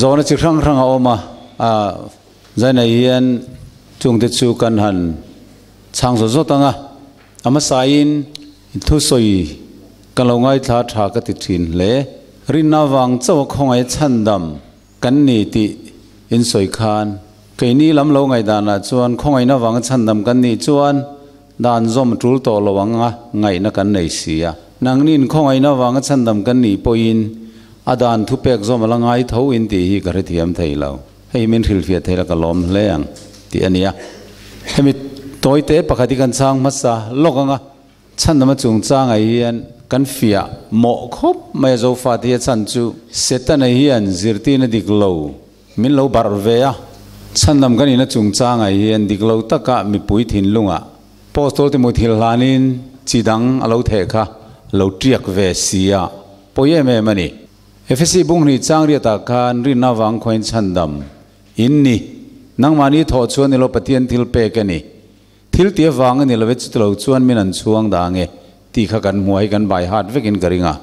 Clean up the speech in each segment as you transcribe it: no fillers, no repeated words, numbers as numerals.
Zawhna chi hrang hrang a awm a, a zainah hian chungte chu kan han chhang zawt zawt ang a, a hmasain thusawi ka lo ngaithla tha ka ti thin hle. Rinna avang chauh a khawngaih chhandam kan ni tih insawi khan keini lam lo ngaihdanah chuan khawngaihna avanga chhandam kan nih chuan dan zawm tul tawh lo ang a ngaihna kan nei si a. Nangnin khawngaihna avanga chhandam kan nih pawhin a dan thupek zawm a la ngai tho in tih hi ka hrethiam thei lo. Hei min hrilhfiah thei la ka lawm hle ang tih a ni a. Hemi tawite pakhat hi kan chhang hmasa lawk ang a. Chhandama chungchangah hian kan fiah mawh khawp mai a Zofate hi a chhan chu Setana hian zirtirna dik lo min lo barh ve a. Chhandam kan inna chungchangah hian dik lo taka mipui thinlungah Apostol te muthilh hlanin chi dang a lo theh kha lo tiak ve si a pawi em em a ni. Efesi bunghnih changriatah khan rinna avang khuain chhandam in ni. Nangmahni thawh chuan ilo Pathian thil pek a ni. Thil ti avang a ni lo e, chuti lo chuan min an chhuang dah ange tih kha kan hmuh a, hei kan bai hat vekin ka ring a.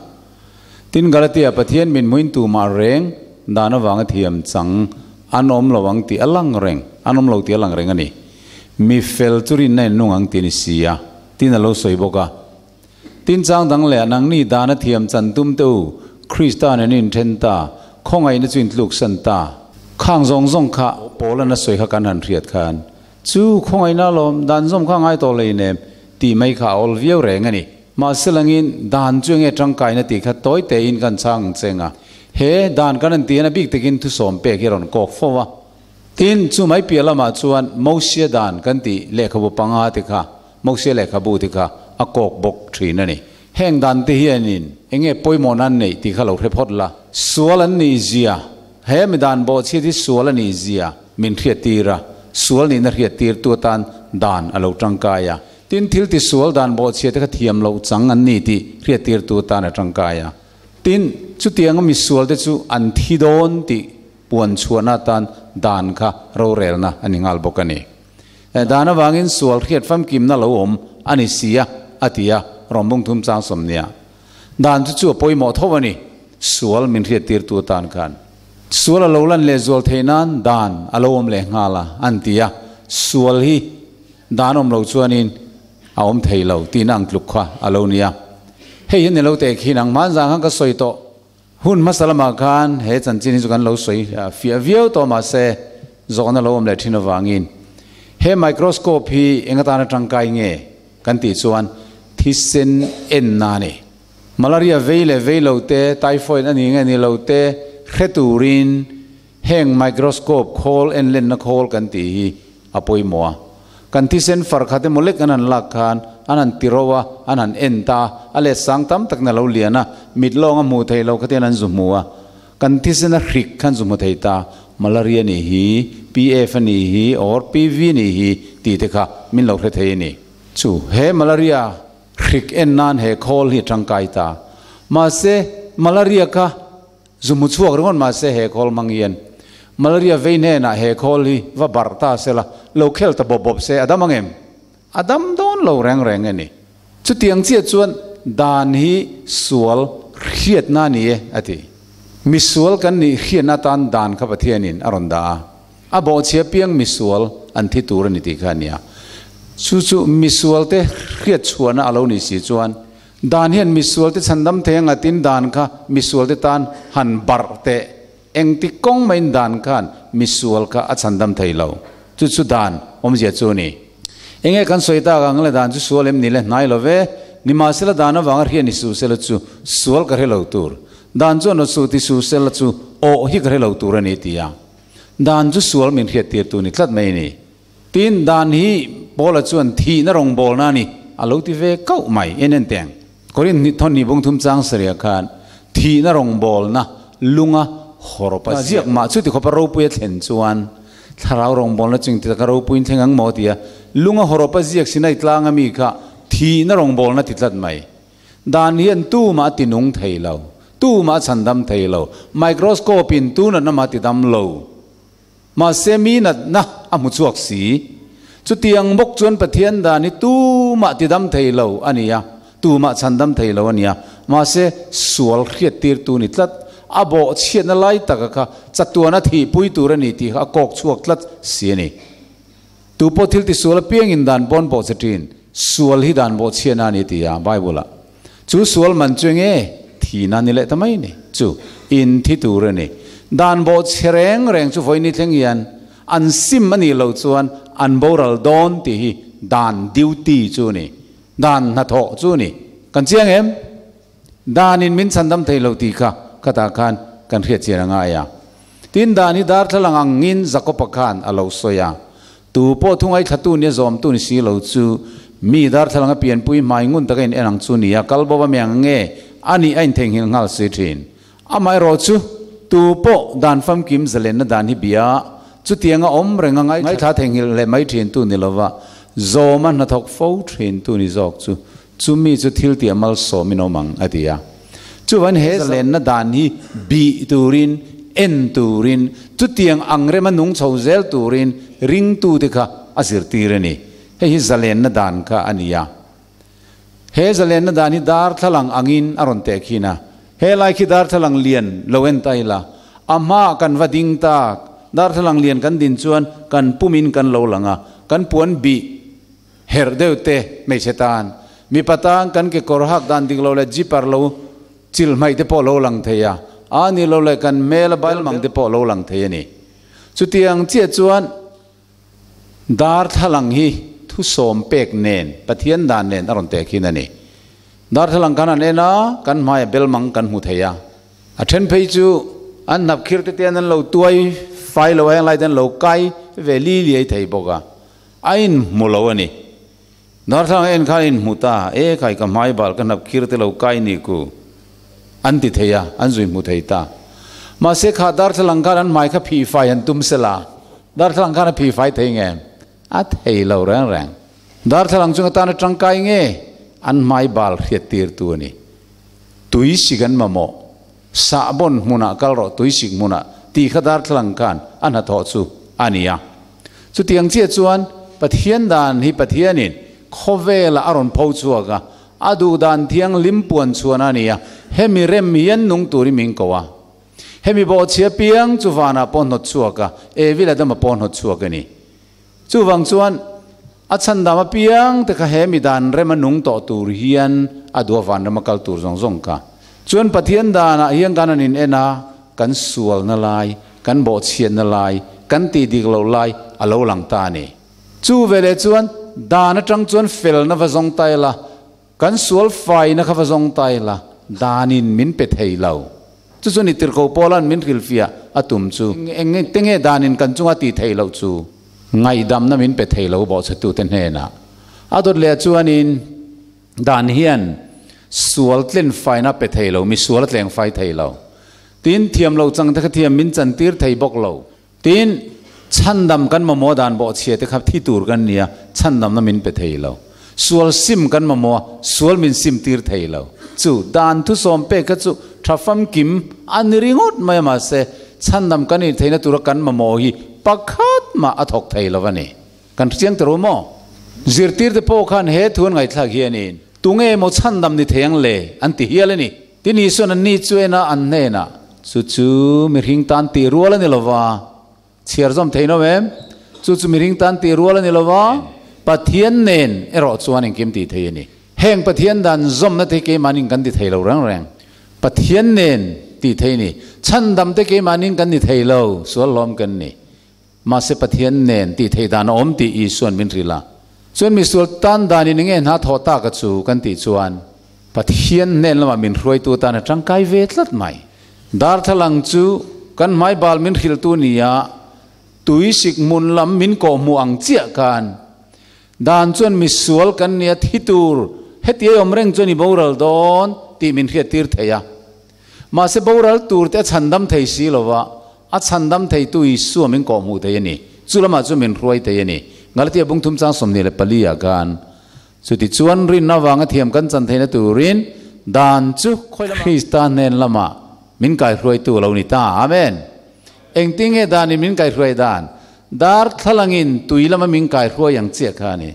Tin, Galatia Pathian min hmuin tumah reng dan avanga thiam chang an awm lo ang tih a lang reng, an awm lo tih a lang reng a ni. Mi fel chu rinna in nung ang tih a ni si a, tin a lo sawi bawk a. Tin, chang dang leh nangni dana thiam chan tum te u, Krista nen in inthen ta, khawngaihna chu in tluksan ta. Khang zawng zawng kha Paula'n a sawi kha kan han hriat khan, Chu khawngaihna lawm dan zawm kha ngai tawh lei nem tih mai kha a awl viau reng a ni. Mahse langin dan chu enge tangkaina tih kha tawi tein kan chhang ang cheng a. He dan kan han tihin a bik takin thusawm pek hi a rawn kawk fo a. Tin, chu mai piah lamah chuan Mosia dan kan tih lehkhabu panga te kha, Mosia lehkhabu te kha a kawk bawk thin a ni. Heng dan te hianin enge pawimawhna an neih tih kha lo hre phawt la. Sual an nih zia, he mi dan bawhchhiat hi sual a nih zia min hriattir a, sual nihna hriattirtu atan dan a lo tangkai a. Tin, thil tisual dan bawhchhiat te kha thiam loh chang an ni tih hriattirtu atan a tangkai a. Tin, chutianga misual te chu an thi dawn tih puan chhuahna atan dan kha rorelna a ni nghal bawk a ni. Dan avangin sual hriat famkimna lo awm a ni si a, a ti a, rawnbung thum chang sawmnia. Dan chu chu a pawimawh tho a ni, sual min hriattirtu atan khan. Sual a lo lan leh zual theih nan dan a lo awm leh nghal a, an ti a, sual hi dan awm lo chuanin a awm thei lo tihna ang tluk kha a lo ni a. Hei hi ni lo teh khi nang hmanzang khan ka sawi tawh. Hun hmasa lamah khan he chanchin hi chu kan lo sawi fiah viau tawh mahse zawhna lo awm leh thin avangin he microscope hi eng atana tangkai nge kan tih chuan thisen enna a ni. Malaria vei leh vei lo te, typhoid a ni nge ni lo te hre turin heng microscope khawl enlenna khawl kan tih hi a pawimawh a. Kan thisen far khat emaw lek an han lak khan an han ti ro a, an han en ta a, a let sang tam takin a lo lian a, mit lawng a hmuh theih loh khatin an zu hmu a. Kan thisen a hrik khan zu hmu thei ta, malaria nih hi, PF a nih hi or PV nih hi tih te kha min lo hre thei a ni. Chu he malaria hrik en nan he khawl hi a tangkai ta. Mahse, malaria kha Zu hmu chhuak ringawt mahse he khawl hmang hian malaria vei hnenah he khawl hi va barh ta se la, lo khel ta bawp bawp se a dam ang em? A dam dawn lo reng reng a ni. Chutiang chiah chuan dan hi sual hriatna a ni e a ti. Misual kan nih hriatna atan dan kha Pathianin a rawn dah a, a bawhchhia piang misual an thi tur a ni tih kha a nia. Chu chu misualte hriatchhuahna a lo nih si chuan Dan hian misualte chhandam thei anga tin dan kha misualte tan han barh teh. Engti kawng maiin dan khan misual kha a chhandam thei lo. Chu chu dan awmzia chu a ni. Enge kan sawi tak ang le dan chu sual em ni le hnai lo ve. Nimahsela dan avanga hriat ni suh sela chu sual ka hre lo tur. Dan chuan aw suh ti suh sela chu awh hi ka hre lo tur a ni ti a. Dan chu sual min hriattirtu ni tlat mai a ni. Tin, dan hi Paula chuan thihna rawngbawlna a ni, a lo ti ve kauh mai. En en teng. Korinth thawn ni bung thum chang sarih khan thihna rawngbawlna lunga hawrawp a ziak mah chuti khawpa ropui a thlen chuan thlarau rawngbawlna chu engti taka ropuiin thleng ang maw tia lunga hawrawp a ziak Sinai tlanga mi kha thihna rawngbawlna ti tlat mai. Dan hian tumah a ti nung thei lo, tumah a chhandam thei lo, microscope in tunatna mah a ti dam lo. Mahse mi natna a hmu chhuak si. Chutiang bawk chuan Pathian dan hi tumah tidam thei lo a ni a, tumah chhandam thei lo a ni a. Mahse sual hriattirtu ni tlat, a bawh chhiatna lai taka kha chatuana thi pui tur ani ti kha a kawk chhuak tlat si ani. Tu pawh thil ti sual apiangin dan pawn bawh che thin, sual hi dan bawh chhiatna ani ti a Bible ah. Chu sual man chu enge thihna ni leh ta mai ni chu in thi tur a ni. Dan bawh chhe reng reng chu vawiin ni thleng hian an sim a nih loh chuan an boral dawn tih hi dan duty chu a ni, dan hnathawh chu a ni. Kan chiang em? Danin min chhandam thei lo tih kha khatah khan kan hriat chian a ngai a. Tin, dan hi darthlalang angin Jakob-a khan a lo sawi a. Tu pawh thungai thlatu nia zawmtu ni si lo chu mi darthlalang a pianpui hmai ngun taka in en ang chu nia kal bo a miang nge a nih a intheihnghilh nghal si thin. Amaherawh chu tu pawh dan famkim zalenna dan hi bia chutianga awm reng a ngaithla theihnghilh leh mai thin tu ni lova zawma hnathawk fo thin tu ni zawk chu chumi chu thil tih a malsawmin awm ang a ti a. Chuvan he zalenna dan hi bih turin, en turin, chutiang ang rema nung chho zel turin ringtute kha a zirtir a ni. Hei hi zalenna dan kha a ni a. He zalenna dan hi darthlalang angin a rawn teh khin a. He lai khi darthlalang lian lo en ta ila, a hmaah kan va ding tak. Darthlalang lian kan din chuan kan pumin kan lo lang a, kan puan bih Herh deuh te hmeichhe tan, mipa tan kan kekawr hak dan dik lo leh zipper lo chil hmaih te pawh lo lang thei a, a ni lo leh kan hmel a bailmang te pawh lo lang thei a ni. Chutiang chiah chuan darthlalang hi thusawm pek nen, Pathian dan nen a rawn teh khin a ni. Darthlalang kan han en a, kan hmaiah belmang kan hmu thei a. A then phei chu an hnap khir te te an lo tuai fai lo a, heng lai te an lo kai ve li liai thei bawk a. A inhmu lo a ni. Darthlalang en khan a inhmu ta, E khai ka hmai bal ka hnap khir te lo kai ni ku an ti thei a, an zui hmu thei ta. Mahse kha darthlalang khan an hmai kha phih fai han tum se la, darthlalang khan a phih fai thei nge? A thei lo reng reng. Darthlalang chung atan a tangkai nge? An hmai bal hriat tir tu a ni. Tui sik an mamawh. Sahbawn hmunah kal rawh tui sik hmunah tih kha darthlalang khan a hnathawh chu a ni a. Chutiang chiah chuan Pathian dan hi Pathianin khawvelah a rawn pho chhuak a, a duh dan thianghlim puan chhuan a ni a, hemi rem hian nung turin min ko a. Hemi bawhchhia piang chu vanah pawh hnawt chhuak a, Evil Adama pawh hnawt chhuak a ni. Chuvang chuan a chhandam apiang te kha he mi dan rema nung tawh tur hian a duh a vanrama kal tur zawng zawng kha. Chuan Pathian danah hian kan han in en a, kan sualna lai, kan bawhchhiatna lai, kan tih dik loh lai a lo lang ta a ni. Chu veleh chuan dan atang chuan felna va zawng ta ila, Kan sual faina kha va zawng ta ila, danin min pe thei lo. Chu chu ni tirhko Paula'n min hrilhfiah a tum chu. Eng te nge danin kan chunga tih theih loh chu? Ngaihdamna min pe thei lo bawhchhetute hnenah. A dawt leh chuanin dan hian sual tlen faina pe thei lo, mi sual a tleng fai thei lo. Tin, thiam lo chang te kha thiam min chantir thei bawk lo. Tin, chhandam kan mamawh dan bawhchhia te kha thi tur kan nia, chhandamna min pe thei lo. Sual sim kan mamawh a, sual min sim tir thei lo. Chu dan thusawm pek kha chu tha famkim a ni ringawt mai a, mahse chhandam kan nih theihna tura kan mamawh hi pakhat mah a thawk thei lo a ni. Kan hrichiang ta ru maw? Zirtirte pawh khan he thu an ngaihthlak hianin, Tunge maw chhandam ni thei ang le? an ti hial a ni. Tin Isua'n anni chu en a, an hnenah, Chu chu mihring tan tih rual a ni lo va, chhiar zawm thei no em? Chu chu mihring tan tih rual a ni lo va, Pathian nen erawh chuan engkim tih thei a ni. Heng Pathian dan zawmna te hi keimahnin kan ti thei lo reng reng. Pathian nen tih thei a ni. Chhandam te keimahnin kan ni thei lo, sual hlawm kan ni. Mahse Pathian nen tih theih dan a awm tih Isua'n min hrilh a. Chuan misual tan danin enge hna thawh tak a chu kan tih chuan Pathian hnen lamah min hruaitu tan a tangkai ve tlat mai. Darthlalang chu kan hmai bal min hrilhtu nia tui sik hmun lam min kawhhmuh ang chiah khan dan chuan misual kan nia thi tur heti ei awm reng chuan i boral dawn tih min hriattir thei a. Mahse boral tur te a chhandam thei si lo va, a chhandam theitu Isua min kawhhmuh thei a ni. Chu lamah chu min hruai thei a ni. Galatia bung thum chang 24 ah khan, Chutichuan rinna avanga thiam kan chan theihna turin dan chu Krista hnen lamah min kaihruaitu a lo ni ta. Amen. Engtin nge danin min kaihruai dan? Darthlalangin tui lama min kaihruai ang chiah kha a ni.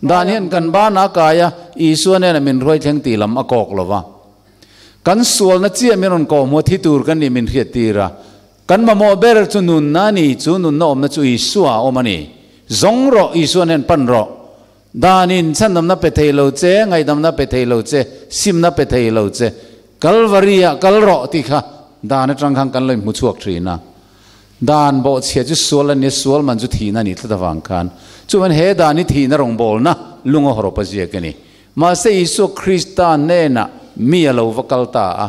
Dan hian kan banah a kai a, Isua hnenah min hruai thleng tih lam a kawk lo va. Kan sualna chiah min rawn kawhhmuh a, thi tur kan nih min hriattir a. Kan mamawh ber chu nunna a ni, chu nunna awmna chu Isua a awm a ni. Zawng rawh, Isua nen pan rawh. Danin chhandamna pe thei lo che, ngaihdamna pe thei lo che, simna pe thei lo che, Kalvari-ah kal rawh tih kha dan atang khan kan lo inhmu chhuak thin a. Dan bawhchhia chu sual a ni a, sual man chu thihna a nih tlat avang khan chuan he dan hi thihna rawngbawlna lunga hawrawp a ziak a ni. Mahse Isua Krista hnenah mi a lo va kal ta a,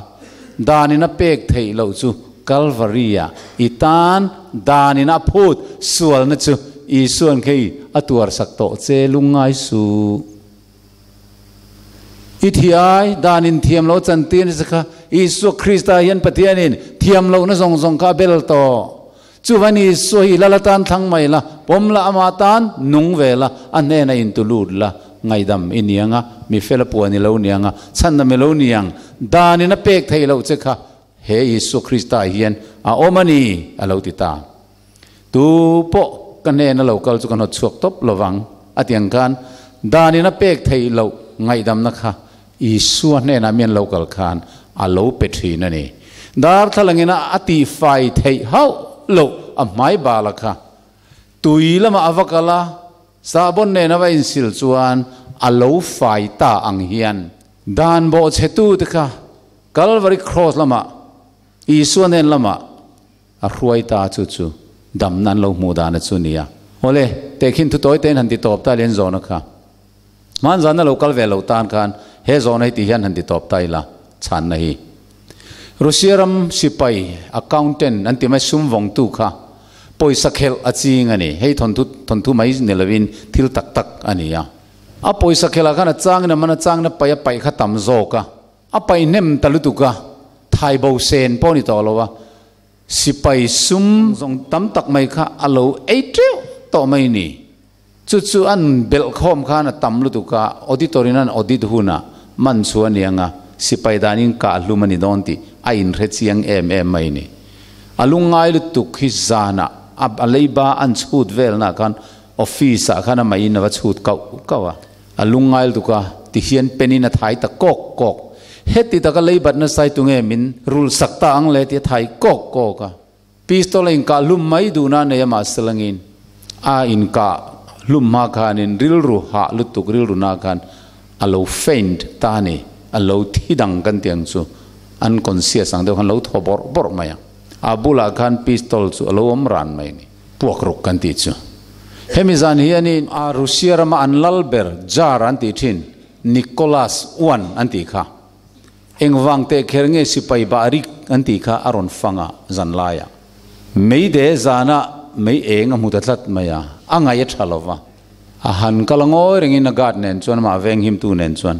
danin a pek theih loh chu Kalvari-ah i tan danin a phut sualna chu Isua'n khei a tuarsak tawh che lungngai suh. I thiai danin thiam lo chantir ni che kha Isua Krista hian Pathianin thiam lohna zawng zawng kha a bel tawh. Chuvan Isua hi lal atan thlang mai la, pawm la amah tan nung ve la, a hnenah intu lut la, ngaihdam i ni ang a, mi fel a puan i lo ni ang a, chhandam i lo ni ang. Danin a pek theih loh che kha he Isua Krista hian a awm a ni, a lo ti ta. Tu pawh ka hnena lo kal chu ka hnawt chhuak tawp lovang, a ti ang khan danin a pek theih loh ngaihdamna kha Isua hnenah mi an lo kal khan a lo pe thin a ni. Darthlalangin a tihfai theih hauh loh a hmai bala kha tui lamah a va kal a, sahbawn nen a va insil chuan a lo fai ta ang hian dan bawhchhetute kha Kalvari Cross lamah Isua hnen lamah A hruai ta chu chu damna an lo hmuh dana chu nia. Awle, tehkhin thu tawi tein han ti tawp ta lian zawhna kha. Hmanzana lo kal ve lo tan khan he zawhna hi ti hian han ti tawp ta ila chhanna hi. Russia ram sipai accountant an ti mai sum vawngtu kha pawisa khelh a ching a ni. Hei thawnthu thawnthu mai ni lovin thil tak tak a ni a. A pawisa khelh ah khan a changin a man a changin a paih a paih kha tam zawk a. A paihnem ta lutuk a, thai bo sen pawh a ni tawh lo a, sipai sum zawng tam tak mai kha a lo ei teuh tawh mai ni. Chu chu an belh khawm khan a tam lutuk a, auditor in an audit hunah man chu a ni ang a, sipai danin kah hlum a ni dawn tih a inhre chiang em em mai ni. A lungngai lutuk hi zanah a leiba an chhut velnah khan office ah khan amahin a va chhut kauh kauh a. A lungngai lutuk a, ti hian pen in a thai ta kawk kawk. Heti taka leibat nasa hi tunge min rul sak ta ang le ti a thai kawk kawk a. Pistol a inkah hlum mai duhna a nei a mahse langin a inkah hlum hma khanin rilru hah lutuk rilru na khan a lo faint ta a ni. A lo thi dang kan tih ang chu unconscious ang deuh khan lo thaw bawrh bawrh mai a. A bulah khan pistol chu a lo awm ran mai a ni. Puak ruk kan tih chu. Hemi zan hianin a Russia rama an lal ber Tsar an tih thin Nicholas I an tih kha. Engvang teh kher nge sipai bahrik an tih kha a rawn fang a zan laiah. Mei de zanah mei eng a hmu ta tlat mai a, a ngaih a tha lo va. A han kal a ngawi rengin a guard nen chuan amah venghimtu nen chuan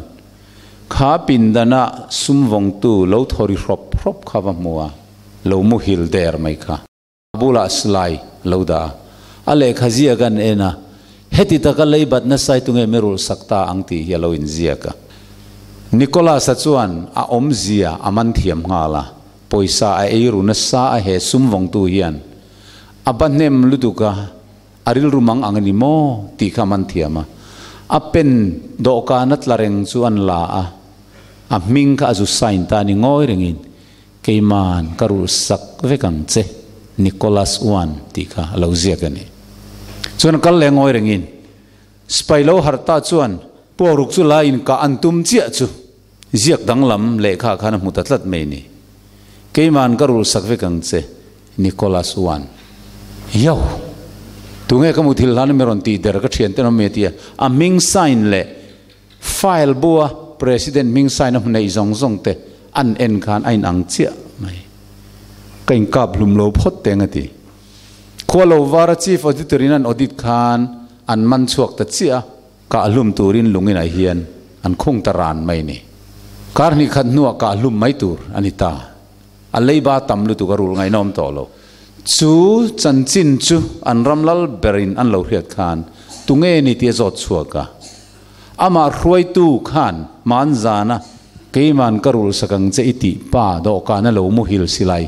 kha pindana sum vawngtu lo thaw ri hrawp hrawp kha va hmu a, lo muhil der mai kha. A bulah silai lo dah a, a lehkha ziak an en a, heti taka leibat nasa hi tunge mi rulh sak ta ang tih hi a lo inziak a. Nicholas-a chuan a awmzia a man thiam nghal a, pawisa a ei ru nasa a he sum vawngtu hian a ba hnem lutuk a, a rilru mang ang a ni maw tih kha a man thiam a. A pen dawhkan a tla reng chu an la a, a hming kha a zu sign ta a ni ngawi rengin. Keiman ka rulh sak vek ang che, Nicholas Uan tih kha a lo ziak a ni. Chuan a kal leh ngawi rengin, Sipai lo harh ta chuan puakruk chu la in kah an tum chiah chu ziak danglam lehkha khan a hmu ta tlat mai ni. Keiman ka rulh sak vek ang che, Nicholas Uan. Yo! Tunge ka muthilh hlan a mi rawn tih der ka thian ten awm mi a ti a, a hming sign leh File bua President hming sign a hmu neih zawng zawng te an en khan a inang chiah mai. Ka inkap hlum lo phawt teng a ti. Khua lo vara Chief Auditor in an audit khan an man chhuak ta chiah a, kah hlum turin lung inah hian an khung ta ran mai ni. Kar hnih khat hnuah kah hlum mai tur a ni ta. A leiba tam lutuk a rul ngaihnawm tawh lo. Chu chanchin chu an ram lal berin an lo hriat khan tunge ni tih a zawt chhuak a. Amah hruaitu khan hmanzana keiman ka rulh sak ang che i tih pa dawhkana lo muhil silai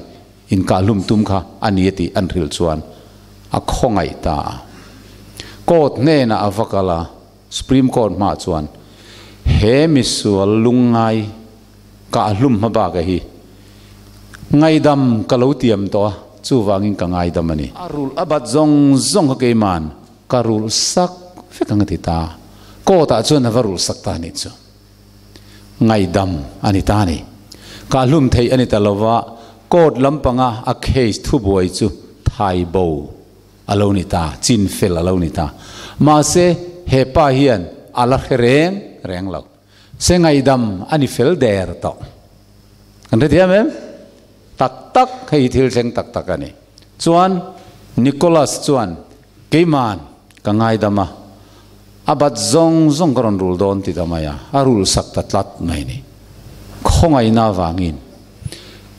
inkahhlum tum kha a ni a tih an hrilh chuan a khawngaih ta a. Court hnenah a va kal a, Supreme Court hmaah chuan he misual lungngai Kah hlum hmabak a hi ngaidam ka lo tiam tawh a, chuvangin ka ngaidam a ni. A rulh a bat zawng zawng kha keiman ka rulh sak vek ang a ti ta. Court ah chuan a va rulh sak ta a nih chu. Ngaidam a ni ta a ni. Kah hlum theih a ni ta lo va, court lampanga a case thubuai chu thai bo a lo ni ta, chin fel a lo ni ta. Mahse he pa hian a la hre reng reng lo. Se ngaihdam a ni fel der tawh. Kan hrethiam em? Tak tak, hei hi thil thleng tak tak a ni. Chuan Nicholas chuan, Keiman ka ngaidam a, a bat zawng zawng ka rawn rul dawn ti ta mai a, a rul sak ta tlat mai ni. Khawngaihna avangin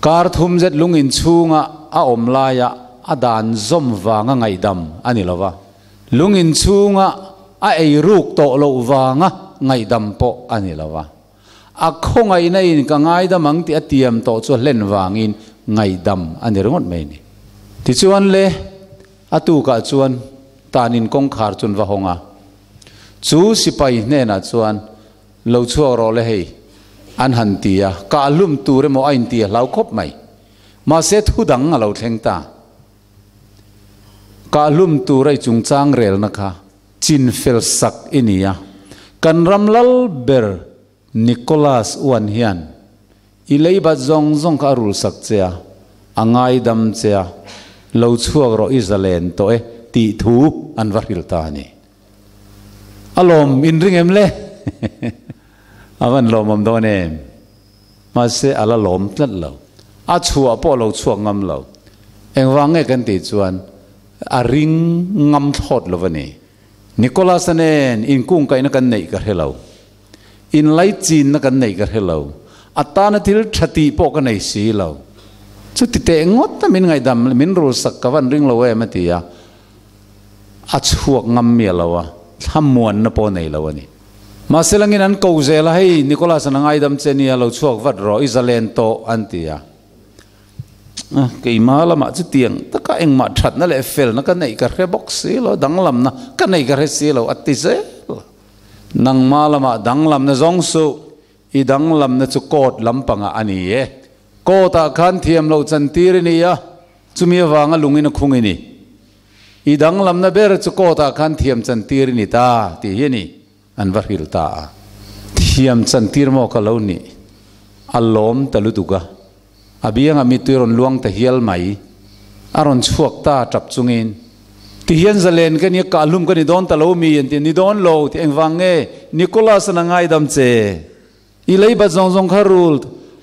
kar thum zet lung inchhunga a awm laia a dan zawm vanga ngaihdam a ni lo va. Lung inchhunga a ei ruk tawh loh vanga ngaihdam pawh a ni lo a, a khawngaihna in ka ngaidam ang tih a tiam tawh chu hlen vangin ngaihdam a ni ringawt mai a ni. Tichuan le, a tukah chuan tanin kawngkhar chu an va hawng a, chu sipai hnenah chuan lo chhuak rawh le hei an han ti a, kah hlum tur emaw a inti a hlau khawp mai. Mahse thu dang a lo thleng ta. Kahlum tura i chungchang relna kha chinfel sak i ni a, kan ram lal ber Nicholas Uan hian i leibat zawng zawng kha a rul sak che a, a ngaidam che a, lo chhuak rawh i zalen tawh e tih thu an va hrilh ta a ni. A lawm inring em le? A van lawmawm dawn em? Mahse a la lawm tlat lo. A chhuah pawh lo chhuak ngam lo. Engvang nge kan tih chuan a ring ngam thlawt lo a ni. Nicholas-a nen inkungkaihna kan neih ka hre lo. Inlaichinna kan neih ka hre lo. A tana thil tha tih pawh ka nei si lo. Chuti teh ngawt a min ngaihdam min rulsak ka van ring lo em a ti a. A chhuak ngam miah lo a, thlamuanna pawh a nei lo a ni. Mahse langin an ko zel a, hei Nicholas an a ngaidam che nia, lo chhuak vat rawh, i zalen tawh an ti a. Keimah lamah chutiang taka engmah thatna leh felna ka neih ka hre bawk si lo, danglamna ka neih ka hre si lo a ti zel. Nangmah lamah danglamna zawng suh, i danglamna chu court lampangah a ni e. Court ah khan thiam loh chantir i ni a, chumi avanga lungin a khung i ni. I danglamna ber chu court ah khan thiam chantir i ni ta tih hi a ni, an va hrilh ta a. Thiam chantir maw ka lo nih? A lawm ta lutuk a, a biangah mittui rawn luang ta hial mai. A rawn chhuak ta tap chungin, Ti hian zalen ka nia, kahlum ka ni dawn ta lo mi? An ti a, Ni dawn lo, ti engvang nge? Nicholas-a'n a ngaidam che. I lei bat zawng zawng kha rul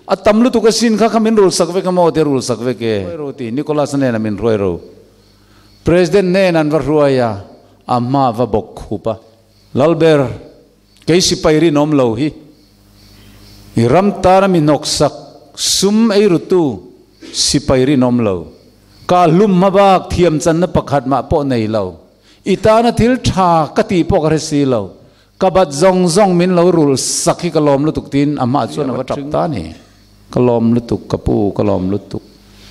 a tam lutuk asin kha kha min rul sak vek a maw ti a rul sak vek e. Hruai ro ti Nicholas a nen a min hruai ro. President nen an va hruai a, a hma va bawk khup a. Lalber, kei sipai rinawm lo hi i ram tana mi hnawk sak sum ei rutu sipai rinawm lo. Ka hlum hma bak thiam channa pakhat mah pawh nei lo. I tana thil tha ka tih pawh ka hre si lo. Ka bat zawng zawng min lo rulh sak hi ka lawm lutuk tiin a hmah chuan a va tap ta a ni. Ka lawm lutuk ka pu, ka lawm lutuk.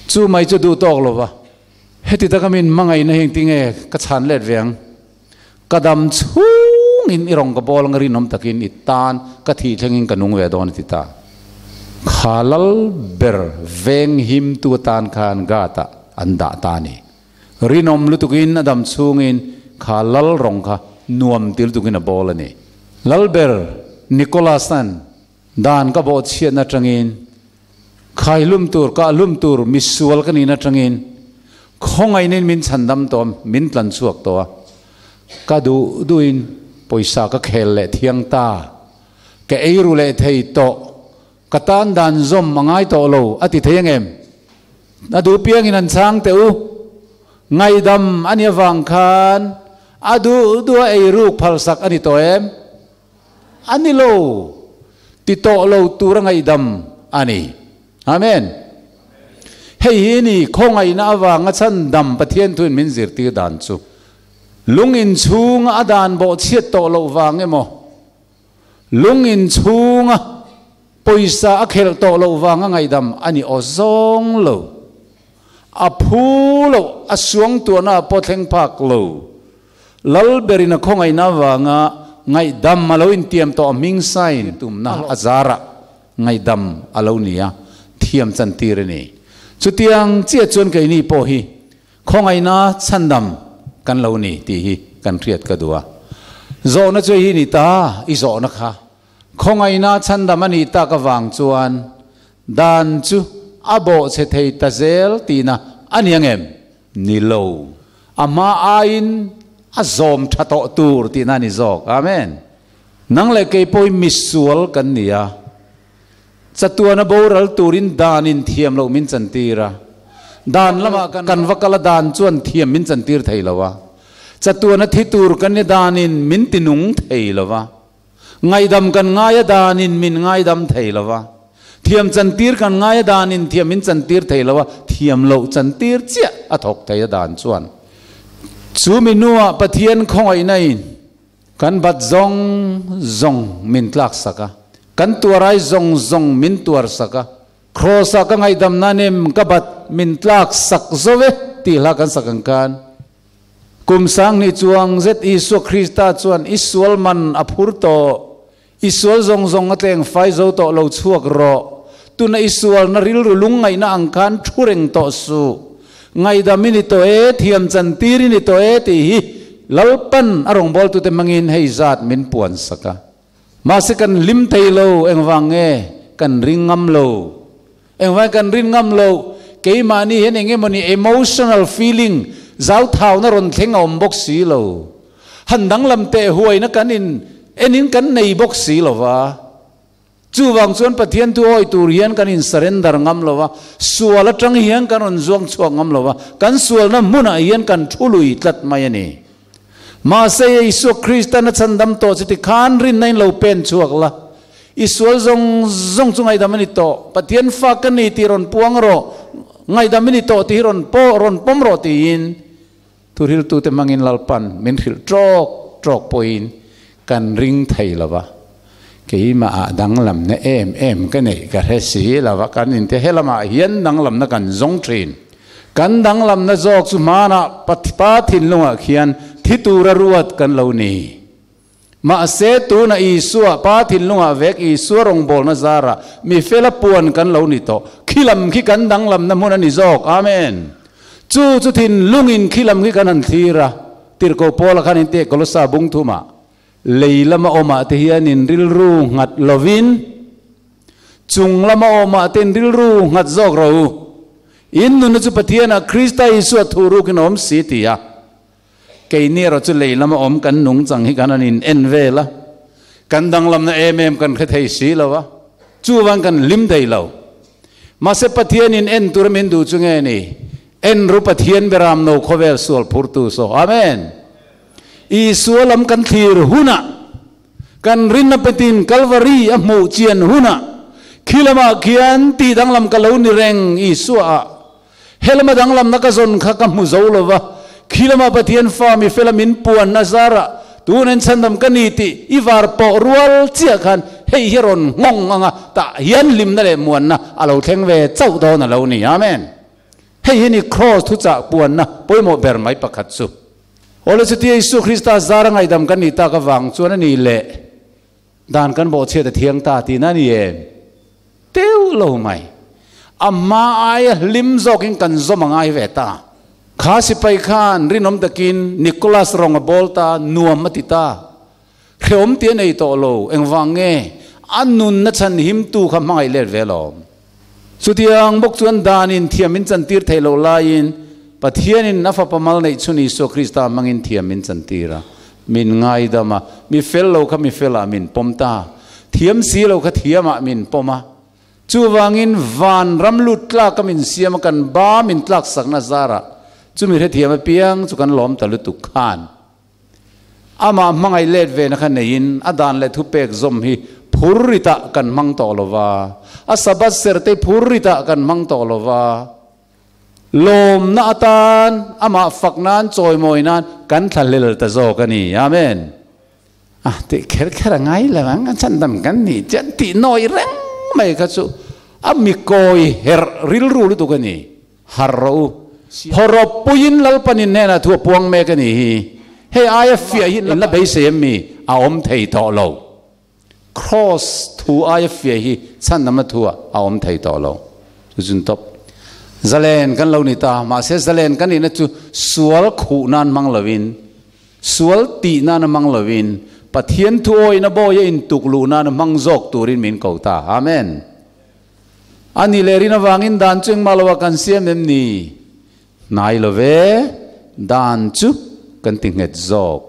Chu mai chu duh tawk lo va, heti taka min hmangaihna hi engtin nge ka chhan let ve ang? Ka dam chhungin i rawn ka bawl anga rinawm takin i tan ka thih thlengin ka nung ve dawn a ti ta. Kha lal ber veng himtu atan khan Gat-ah an dah ta a ni. Rinawm lutukin a dam chhungin kha lal rawng kha nuam ti lutukin a bawl a ni. Lalber Nicholas-a'n dan ka bawhchhiatna atangin, khaihlum tur, kahhlum tur, misual ka nihna atangin khawngaihnain min chhandam tawh a, min tlan chhuak tawh a, ka duh duhin pawisa ka khel leh thiang ta, ka eiru leh thei tawh, Ka tan dan zawm a ngai tawh lo a ti thei ang em? A duh piangin an chhang teh u. Ngaihdam a nih avang khan a duh duh a ei ruk phalsak a ni tawh em? A ni lo. Ti tawh lo tur a ngaihdam a ni. Amen. Hei hi ni khawngaihna avanga chhandam Pathian thuin min zirtir dan chu. Lung inchhunga a dan bawhchhiat tawh loh vang emaw? Lung in chhunga pawisa a khelh tawh loh vanga ngaihdam a ni aw zawng lo. A phu loh, a suangtuahna a pawh thleng phak lo. Lal berin a khawngaihna avanga ngaihdam a lo intiam tawh a hming sign tumna a zarah. ngaihdam a lo ni a, thiam chantir a ni. Chutiang chiah chuan keini pawh hi khawngaihna chhandam kan lo ni tih hi kan hriat ka duh a. Zawhna chu hi ni ta, i zawhna kha khawngaihna chhandam a nih tak avang chuan dan chu a bawhchhe thei ta zel tihna a ni ang em? Ni lo. A hma aiin a zawm tha tawh tur tihna a ni zawk. Amen. Nang leh kei pawhin misual kan ni a. Chatuana boral turin danin thiam loh min chantir a. Dan lamah kan va kal a dan chuan thiam min chantir thei lo a. Chatuana thi tur kan ni danin min ti nung thei lo va. Ngaihdam kan ngai a danin min ngaidam thei lo va. Thiam chantir kan ngai a danin thiam min chantir thei lo a, thiam loh chantir chiah a thawk thei a dan chuan. Chu mi hnuah Pathian khawngaihna in Kan bat zawng zawng min tlak sak a, kan tuarai zawng zawng min tuar sak a, Kraws-ah ka ngaihdam nan em ka bat min tlak sak zo e tih hla kan sak ang khan. Kum sanghnih chuang zet Isua Krista chuan i sual man a phur tawh, i sual zawng zawng a tleng fai zo tawh lo chhuak rawh, tuna i sualna rilru lungngaihna ang khan thu reng tawh suh, ngaihdam i ni tawh e, thiam chantir i ni tawh e tih hi Lalpan a rawngbawltute hmangin hei zat min puan sak a. Mahse kan hlim thei lo, engvang nge kan ring ngam lo? Engvang kan rin ngam lo? Keimahni hian eng emawni emotional feeling zauthauna rawn thleng a awm bawk si lo. Han danglam teh huaina kan in enin kan nei bawk si lo va. Chuvang chuan Pathian thu awi tur hian kan in surrender ngam lo va, sual atang hian kan rawn zuang chhuak ngam lo va, kan sualna hmunah hian kan thu lui tlat mai a ni. Mahse, Isua Kristan a chhandam tawh chu tikhan rinna in lo pen chhuak la, i sual zawng zawng chu ngaihdam a ni tawh, Pathian fa ka ni tih rawn puang rawh, ngaihdam i ni tawh tih hi rawn pawh rawn pawm rawh tiin Thuhriltute hmangin Lalpan min hrilh trawk trawk pawhin kan ring thei lo va, keimahah danglamna em em ka neih ka hre si lo va, kan inte helamah hian danglamna kan zawng thin. Kan danglamna zawk chu hmanah Pa thinlungah khian thi tura ruat kan lo ni. Mahse tuna Isua, Pa thinlungah vek Isua rawngbawlna zarah mi fela puan kan lo ni tawh. Khi lam khi kan danglamna hmun a ni zawk. Amen. Chu chu thinlungin khi lam khi kan han thlir a, Tirhkoh Paula khan in teh Kolosa bung thumah, Lei lama awmah te hian in rilru nghat lovin, chung lama awmah te in rilru nghat zawk rawh u. In nunna chu Pathianah Krista Isua thu rukin a awm si ti a. Keini erawh chu lei lama awm kan nungchang hi kan han in en vel a, kan danglamna em em kan hre thei si lo a, chuvang kan hlim thei lo. Mahse Pathianin en tura min duh chu nge ni? En ru Pathian beram no khawvel sual phurtu saw. Amen! Isua lam kan thlir hunah, kan rinna petin Kalvari a hmuh chian hunah, khi lamah khian tih danglam ka lo ni reng Isua ah. He lama danglamna ka zawn kha ka hmu zo lo va, khi lama Pathian fa mi fela min puanna zarah tunin chhandam ka ni tih i var pawh rual chiah khan hei hi a rawn nghawng ang a, tah hian hlimna leh muanna a lo thleng ve chauh dawn a lo ni. Amen. Hei hi ni Kraws thuchah puanna pawimawh ber mai pakhat chu. Awle chutia Isua Krista zara ngaihdam kan nih tak avang chuan a ni leh Dan kan bawhchhiat a thiang ta tihna a ni em? Teuh lo mai. A hma aia hlim zawkin kan zawm a ngai ve ta. Kha sipai khan rinawm takin Nicholas rawng a bawl ta, nuam a ti ta. Hrehawm ti a nei tawh lo, engvang nge? A nunna chhan himtu kha hmangaih let ve alawm. Chutiang bawk chuan danin thiam min chantir theih loh laiin Pathianin a Fapa mal neih chhun Isua Krista hmangin thiam min chantir a, min ngaidam a, mi fel lo kha mi felah min pawm ta, thiam si lo kha thiamah min pawm a. Chuvangin van ram lut tlaka min siam a, kan ba min tlak sakna zarah chumi hrethiam apiang chu kan lawm ta lutuk khan. Amah hmangaih let ve na kha neiin a dan leh thupek zawm hi phur ritah kan hmang tawh lo va, a Sabbath serh te phur ritah kan hmang tawh lo va, lawmna atan amah fak nan chawimawi nan kan thlahlel ta zawk a ni. Amen. A tih kher kher a ngai lo ang, a chhandam kan nih chian tih nawi reng mai kha chu a mikawi herh rilru lutuk a ni. Har rawh u. Hawrawp puiin Lalpanin hnenah thu a puang mek a nih hi. Hei aia fiah hi in la beisei em mi? A awm thei tawh lo. Cross thu aia fiah hi chhandamna thu ah a awm thei tawh lo. Chu chun tawp. Zalen kan lo ni ta, mahse zalen kan nihna chu sual khuh nan hmang lovin, sual tih nan a hmang lovin, Pathian thu awihna bawia intuk luh nan a hmang zawk turin min ko ta. Amen. A ni leh rin avangin dan chu engmah loah kan siam em ni? Hnai lo ve, dan chu kan ti nghet zawk.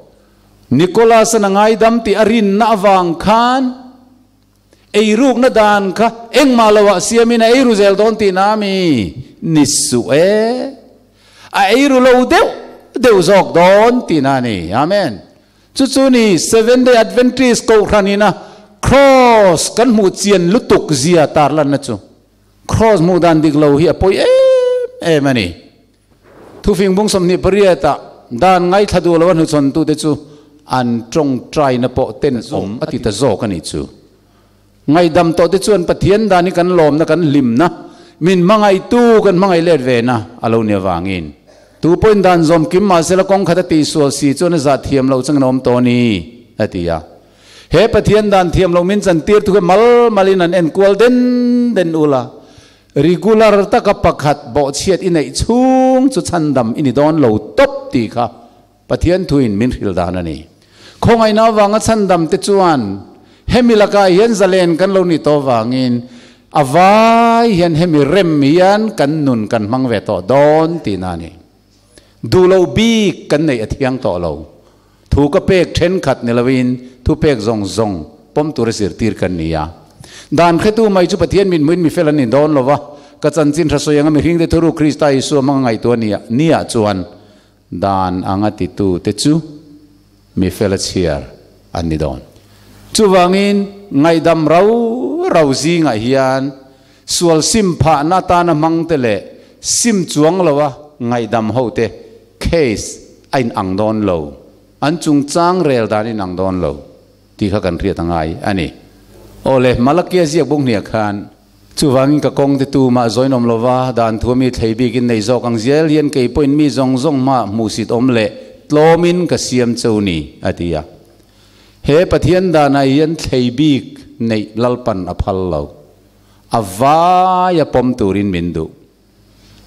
Nicholas-a'n a ngaidam tih a rinna avang khan eirukna dan kha engmah loah siamin a eiru zel dawn tih na mi ni suh e. A eiru lo deuh deuh zawk dawn tih na a ni. Amen. Chu chu ni Seventh Day Adventist Kohhran ina Cross kan hmuh chian lutuk zia tarlanna chu. Cross hmuh dan dik lo hi a pawi em em a ni. Thufing bung 28 ah dan ngaithla duh lo a hnuchhawntute chu an tawngtaina pawh ten awm a ti ta zawk a nih chu. Ngaihdam tawhte chuan Pathian dan hi kan lawmna kan hlimna, min hmangaihtu kan hmangaih let ve na a lo ni avangin. Tu pawhin dan zawm kim mahsela kawng khat a tihsual si chuan a zah thiam loh changin a awm tawh a ni, a ti a. He Pathian dan thiam loh min chantir thu hi mal malin an enkual den den ula, regular taka pakhat bawhchhiat i neih chhung chu chhandam i ni dawn lo tawp tih kha Pathian thuin min hrilh dan a ni. Khawngaihna avanga chhandam te chuan hemi lakah hian zalen kan lo nih tawh avangin a vai hian hemi rem hian kan nun kan hmang ve tawh dawn tihna a ni. Duh loh bik kan neih a thiang tawh lo. Thu ka pek thenkhat ni loin thu pek zawng zawng pawm tura zirtir kan ni a. Dan hretu mai chu Pathian min hmuin mi fel an ni dawn lo va, ka chanchin hra sawi anga mihringte thuruk Krista Isua hmanga ngaihtuah niah chuan Dan anga titute chu mi fel a chhiar an ni dawn. Chuvangin, ngaihdam rau rau zingah hian sual sim phahna atana hmangte leh sim chuang loa ngaihdam hote case a inang dawn lo, an chungchang rel dan a inang dawn lo tih kha kan hriat a ngai a ni. Aw le, Malakia ziak bung hniah khan Chuvangin ka kawng te tu mah zawiin awm lova, dan thu ami thlei bikin nei zawk ang zel hian kei pawhin mi zawng zawng hmah hmuhsit awm leh tlawmin ka siam cheu ni, a ti a. He Pathian danah hian thlei bik neih Lalpan a phal lo. A vaia pawm turin min duh.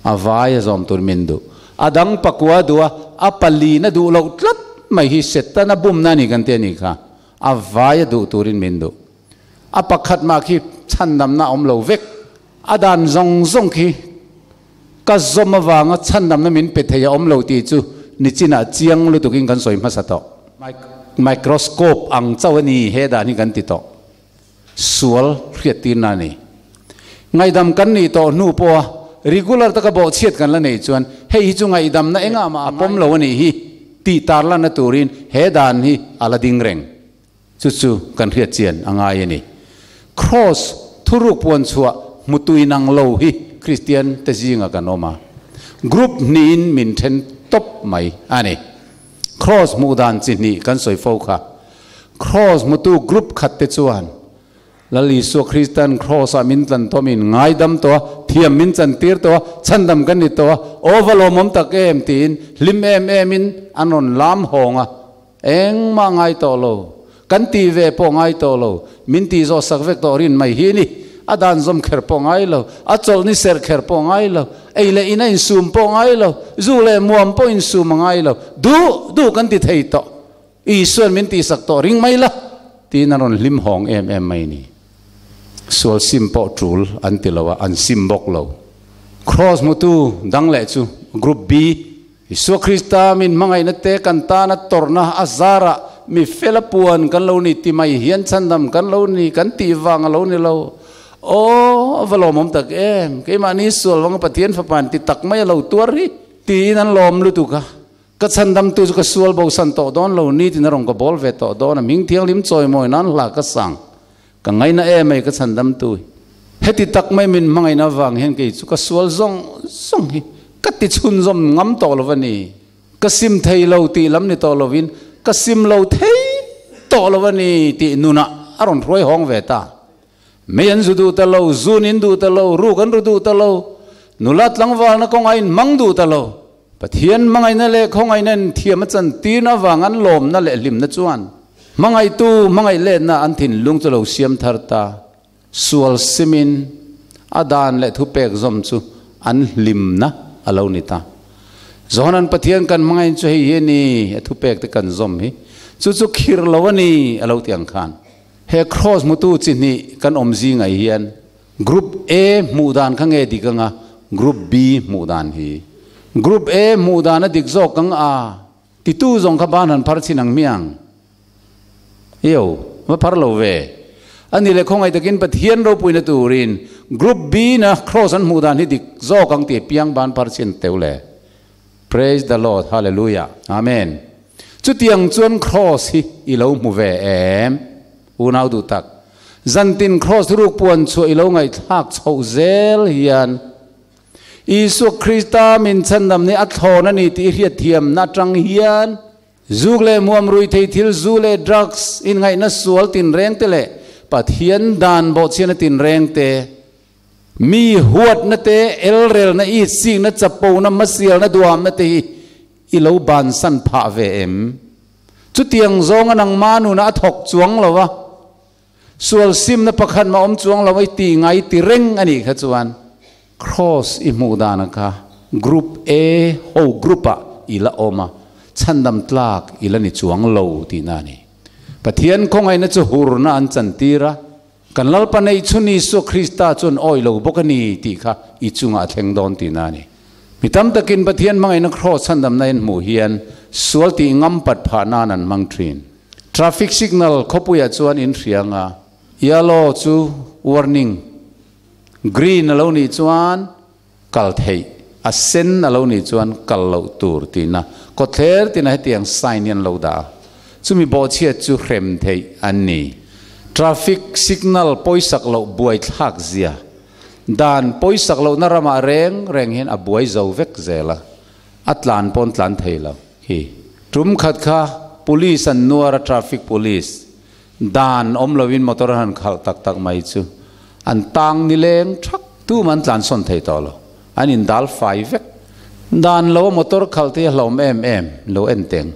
A vaia zawm tur min duh. A dang pakua duh a, a palina duh loh tlat mai hi Setana bumna a ni kan ti a nih kha. A vaia duh turin min duh. A pakhat mah khi chhandamna a awm lo vek. A dan zawng zawng khi ka zawm avanga chhandamna min pe thei a awm lo tih chu nichinah chiang lutukin kan sawi hmasa tawh. Microscope ang chauh a ni he dan hi kan ti tawh. Sual hriattirna a ni. Ngaihdam kan nih tawh hnu pawha regular taka bawhchhiat kan la neih chuan hei hi chu ngaihdamna engah mah a pawm lo a nih hi tih tarlanna turin he dan hi a la ding reng. Chu chu kan hriat chian a ngai a ni. Kraws thuruk puan chhuah hmutui nang lo hi Kristian te zinga kan awm a. Group hnihin min then tawp mai a ni. Kraws hmuh dan chi hnih kan sawi fo kha. Kraws hmutu group khat te chuan Lal Isua Kristan Kraws-ah min tlan tawh, min ngaidam tawh a, thiam min chantir tawh a, chhandam kan ni tawh a, aw va lawmawm tak em tiin hlim em emin an rawn lam hawng a. Engmah ngai tawh lo, kan tih ve pawh ngai tawh lo, min tih zawh sak vek tawh rin mai hi ni. A dan zawm kher pawh ngai lo, a chawlh ni serh kher pawh ngai lo, ei leh in a insum pawh ngai lo, zu leh muam pawh insum a ngai lo, duh duh kan ti thei tawh. Isuan min tih sak tawh ring mai la, tiin a rawn hlim hawng em em mai ni. Sual sim pawh tul an ti lo a, an sim bawk lo. Kraws hmutu dang leh chu Group B. Isua Krista min hmangaihna te kan tana tawrhna a zarah mi fela puan kan lo ni ti mai hian chhandam kan lo ni kan tih vang a lo ni lo. Aw, a va lawmawm tak em! Keimahni sual vanga Pathian Fapain ti tak mai a lo tuar hi tiin an lawm lutuk a. Ka chhandamtu chu ka sual bosan tawh dawn lo, nitin a rawn ka bawl ve tawh dawn a, hming thianghlim chawimawi nan hla ka sang. Ka ngaina em ai ka chhandamtu hi. Heti tak mai min hmangaihna avang hian kei chu ka sual zawng zawng hi ka ti chhunzawm ngam tawh lo a ni. Ka sim thei lo tih lam ni tawh lovin ka sim lo thei tawh lo a ni tih nunah a rawn hruai hawng ve ta. Mei an zu duh ta lo, zun in duh ta lo, ruk an ru duh ta lo, nula tlangvalna kawngah in hmang duh ta lo. Pathian hmangaihna leh khawngaihna in thiam a chantirna avang an lawmna leh hlimna chuan. Hmangaihtu hmangaih letna an thinlung chu lo siam thar ta. Sual simin a dan leh thupek zawm chu an hlimna a lo ni ta. Johanan Pathian kan hmangaih chu hei hi a ni, a thupek te kan zawm hi chu chu khir lo a ni a lo ti ang khan. He cross hmutu chi hnih kan awm zingah hian Group A hmuh dan kha nge dik anga Group B hmuh dan hi? Group A hmuh dan a dik zawk ang a titu zawng kha ban han phar chhin ang hmiang? Io, va phar lo ve. A ni leh khawngaih takin Pathian ropuina turin Group B na cross an hmuh dan hi dik zawk ang tih piang ban phar chhin teu le. Praise the Lord, Hallelujah, Amen. Chutiang chuan cross hi i lo hmu ve em? Unau duh tak, zantin cross ruk puan chhuah i lo ngaihthlak chhoh zel hian Isua Krista min chhandam ni a thlawn a ni tih i hriatthiamna atang hian Zuk leh muam rui thei thil, zu leh drugs, inngaihna sual tinreng te leh Pathian dan bawhchhiatna tinreng te, mi huatna te, elrelna, itsikna, chapona, hmasialna, duhamna te hi i lo bansan phah ve em? Chutiang zawnga nangma nunah a thawk chuang lo a, sual simna pakhat mah awm chuang lo a i tih ngai ti reng a nih kha chuan Cross i hmuh dan kha Group A ho group ah i la awm a, chhandam tlak i la ni chuang lo tihna a ni. Pathian khawngaihna chu hurna an chantir a, kan Lalpa neih chhun Isua Krista chuan awi lo bawk a ni tih kha i chungah a thleng dawn tihna a ni. Mi tam takin Pathian hmangaihna Cross chhandamna in hmuh hian sual tih ngam pat phah nan an hmang thin. Traffic signal khawpuiah chuan in hria anga yellow chu warning, Green a lo nih chuan kal theih, a sen a lo nih chuan kal loh tur tihna kawtthler tina hetiang sign hi an lo dah a, chumi bawhchhiat chu hrem theih an ni. Traffic signal pawisak loh buaithlak zia, dan pawisak lohna ramah reng reng hian a buai zo vek zel a, a tlan pawn tlan thei lo hi. Tum khat kha police an nuar a, traffic police Dan awm loin motor an han khalh tak tak mai chu an tang nileng thak tum an tlansawn thei tawh lo, an indal fai vek. Dan lo a motor khalh te hi a hlauhawm em em lo en teng.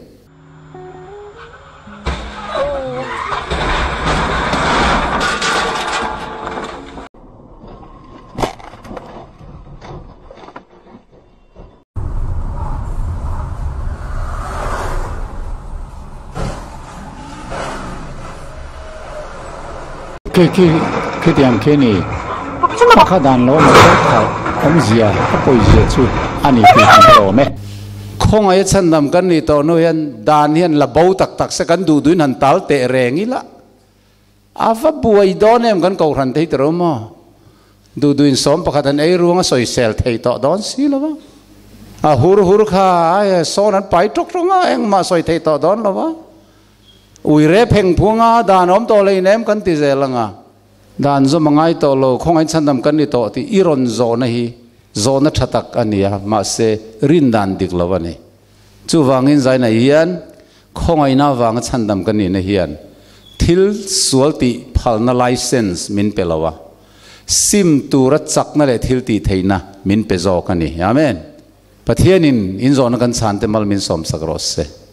Khi khi khitiang khi ni pakhat dan lo motor khalh awmzia a pawizia chu a ni tih kan hlawm e. Khawngaih a chhandam kan nih tawh hnu hian dan hian la bo tak tak se kan duh duhin han tal teh reng ila. A va buai dawn em kan kohhran thei tawh maw? Duhduin sawm pakhat an ei ruang a sawisel thei tawh dawn si lo va. A hur hur kha ai sawn an pai tawk tawk a, engmah sawi thei tawh dawn lo va. Ui re pheng phung a, dan awm tawh lei nem kan ti zel ang a. Dan zawm a ngai tawh lo, khawngaih chhandam kan ni tawh tih i rawn zawhna hi zawhna tha tak a ni a, mahse rin dan dik lo a ni. Chuvangin zainah hian Khawngaihna avanga chhandam ka nihna hian thil sual tih phalna license min pe lo a, sim tura chakna leh thil tih theihna min pe zawk a ni. Amen. Pathianin in zawhna kan chhante mal min sawmsak rawh se.